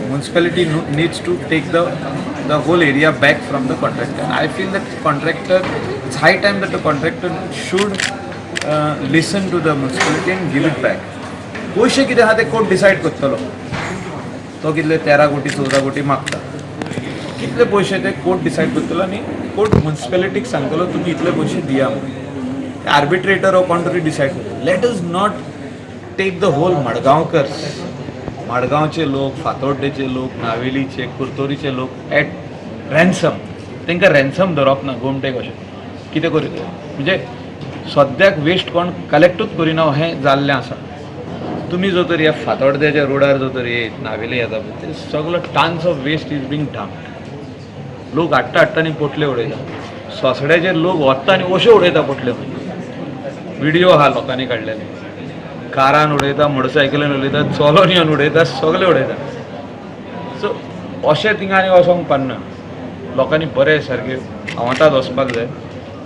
Municipality needs to take the whole area back from the contractor. I feel that contractor, it's high time that the contractor should listen to the municipality and give it back. पयशे कितें आहा ते court decide करतलो. तो कितले 13 कोटी, 14 कोटी मागता, कितले पयशे ते कोर्ट डिसायड करतलो आनी कोर्ट म्युन्सिपेलिटीक सांगतलो, तुमी इतले पयशे दिया म्हणून. आर्बिट्रेटर हो कोण तरी डिसायड करतलो. Let us not take the whole Madgaonkar, मडगांवचे लोक, फातोड्डेचे लोक, नावेलीचे, कुर्तोरीचे लोक एट रॅन्सम. तांकां रॅन्सम धरप ना. गोमटेक अशें कितें करीत म्हणजे सद्याक वेस्ट कोण कलेक्टूच करिना हें जाल्लें आसा. तुमी जर तर ह्या फातोड्ड्याच्या रोडार जर तर येयत, नावेली येता पळय, ते सगलो tons of waste is being dumped. लोक हाडटा हाडटा आनी पोटले उडयता. सोसड्याचेर लोक वता आनी अश्यो उडयता पोटल्यो. व्हिडिओ आहा लोकांनी काडलेले. कारान उडयता, मोटरसायकलीन उडयता, चलोन येवन उडयता, सगळे उडयता. सो अशें थिंगा आनी वचोंक पारना. लोकांनी बरें सारकें आवांताद वचपाक जाय.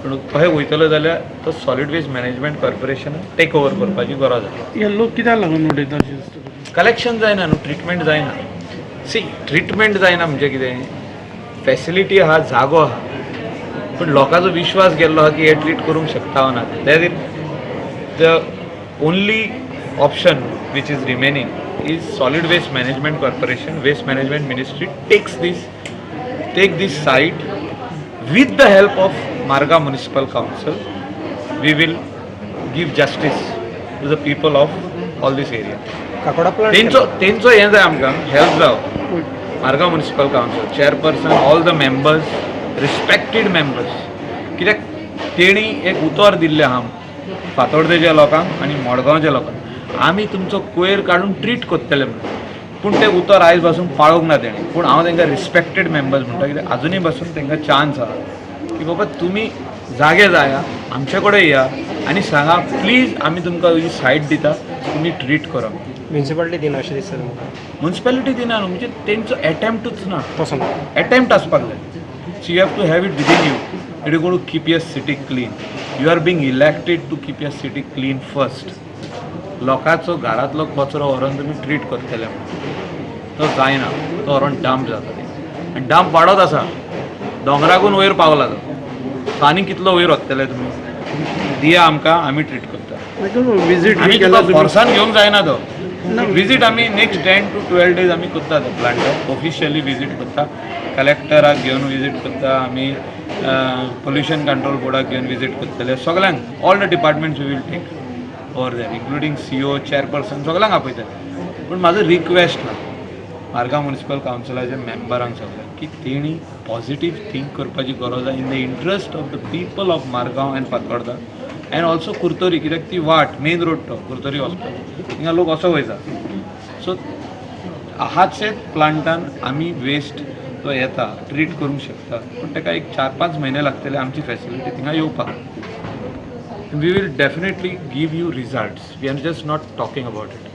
पूण तशें वयतलो जाल्यार तो solid waste management corporation take over करपाची गरज आसा. हे लोक कित्याक लागून उडयता अशें दिसता? कलेक्शन जायना न्हू, ट्रिटमेंट जायना. सी, ट्रिटमेंट जायना म्हणजे कितें, फॅसिलिटी आहा, जागो आहा, पूण लोकांचो विश्वास गेल्लो आहा की हे ट्रीट करूंक शकता वा ना. That is the only option which is remaining, is Solid Waste Management Corporation, Waste Management Ministry takes this take this site. With the help of Margao Municipal Council, we will give justice to the people of all this area. Kakoda plant. तेंचो हें जाय आमकां, help जाव. Margao municipal council chairperson, all the members, respected members, कित्याक तेणी एक उतर दिल्लें आहा फातोर्देच्या लोकांक आनी मडगांवच्या लोकांक, आमी तुमचो कोयर काडून ट्रीट करतले म्हणून. पूण तें उतर आयज पासून पाळूंक ना तेणी. पूण हांव तांकां रिस्पेक्टेड मेंबर्स म्हणटा, कित्याक आजुनूय पासून तांकां चान्स आहा की बाबा तुमी जागे जाया, आमचे कडेन या आनी सांगा, प्लीज, आमी तुमकां ही सायट दिता, तुमी ट्रीट करा. म्युन्सिपालिटी दिना अशें दिसता तुमकां? म्युन्सिपेलिटी दिना न्हू, म्हणजे तेंचो एटेम्प्टूच ना. तसो ना. एटेम्प्ट आसपाक जाय. So you have to have it within you it you to keep your city clean. You are being elected to keep your city clean first. लोकांचो घरांतलो कचरो व्हरोन तुमी ट्रीट करतले म्हणून तो जायना. तो व्हरोन डंप जाता ते आनी डंप वाडत आसा. दोंगराकून वयर पावला तो. आनी कितलो वयर वतले तुमी? दिया आमकां, आमी ट्रीट करता. विजीट आमी केला तुका तुमी? फोर्सान घेवंक जायना तो. विजीट आमी next 10 to 12 days आमी करता. तो प्लांटार ऑफिशियली विजीट करता. कलेक्टराक घेवन विजीट करता आमी, पोल्युशन कंट्रोल बोर्डाक घेवन विजीट करतले, सगळ्यांक, all the departments we will take over there, including CO, chairperson, सगळ्यांक आपयतले. पूण म्हाजो रिक्वेस्ट आहा मारगांव म्युनिसिपल कावन्सिलाच्या मेंबरांक सगळ्यांक की तेणी पॉझिटीव थिंक करपाची गरज आहा in the interest of the people of Margao and Fatorda and also Curtorim, कित्याक ती वाट मेन रोड तो कुर्तोरी वचपाक, थिंगा लोक असो वयता. सो आहाच प्लांटान आमी वेस्ट तो येता ट्रीट करूंक शकता, पूण ताका एक 4-5 म्हयने लागतले आमची फॅसिलिटी थिंगा येवपाक. We will definitely give you results. We are just not talking about it.